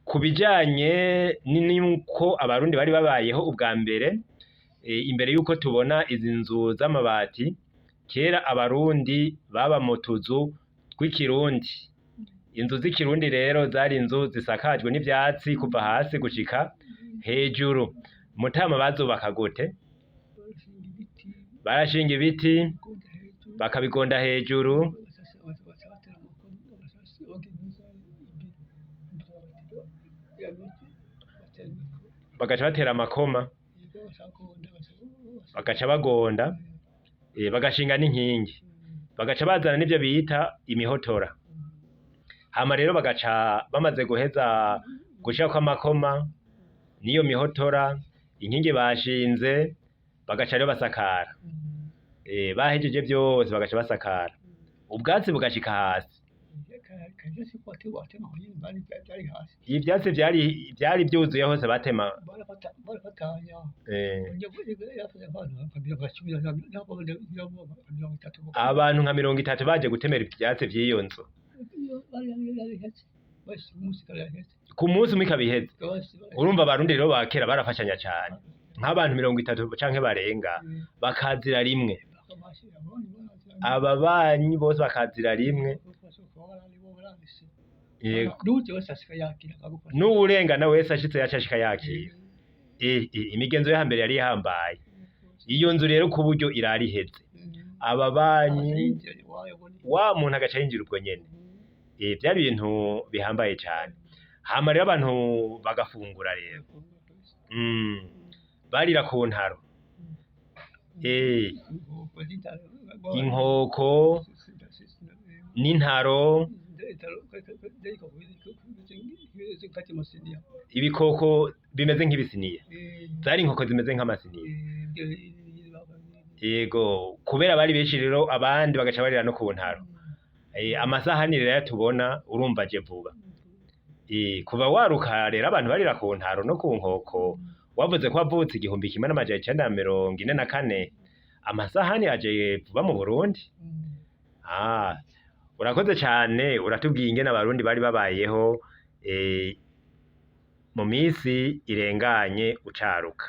Ku bijanye n'uko Abarundi bari babayeho ubwa mbere, imbere yuko tubona izi nzu z'amabati, kera Abarundi baba mu tuzu tw'ikirundi. Inzu z'ikirundi rero zari inzu zisakajwe n'ivyatsi kuva hasi gushika hejuru. Mutama, bazubaka gute? Bashinga ibiti. Barashinga ibiti. Bigonda hejuru. Bakabigonda hejuru. Baca batera amakoma, bagira ya biti, batera imiko. Bagaca batera amakoma. Yego, baca bagonda. Bagaca bagonda, bagashinga n'inkingi, bagaca bazana n'ivyo bita imihotora. Hama rero bagaca bamaze guheza gushirako amakoma n'iyo mihotora, inkingi bashinze, bagaca rero basakara. Bahejeje vyose, bagaca basakara, ubwatsi bugashika hasi. Byari hasi. Ivyatsi vyari vyuzuye hose, batema. Barafatanya. Abantu nka 10 nka 30. Abantu nka 30 baje gutemera ivyatsi vy'iyo nzu. Ku munsi umwe ikaba iheze. Urumva, Abarundi rero ba kera barafashanya cane, nk'abantu 30 canke barenga bakazira rimwe, ababanyi bose bakazira rimwe. Yego. N'uwurengana wese ashitse yaca ashika yakira. Imigenzo yo hambere yari ihambaye. Iyo nzu rero ku buryo irara iheze, ababanyi, wa muntu agaca yinjira ubwo nyene. Vyari ibintu bihambaye cane. Hama rero abantu bagafungura rero. Barira ku ntaro. Inkoko n'intaro, ibikoko bimeze nk'ibisiniya. Zari inkoko zimeze nk'amasiniya. Yego, kubera bari benshi rero, abandi bagaca barira no ku ntaro. Amasahani rero tubona, urumva, aje vuba. Kuva waruka rero abantu barira ku ntaro no ku nkoko, wavuze ko wavutse 1944, amasahani aje vuba mu Burundi. Ah, urakoze cane, uratubwiye ingene Abarundi bari babayeho mu misi irenganye ucaruka.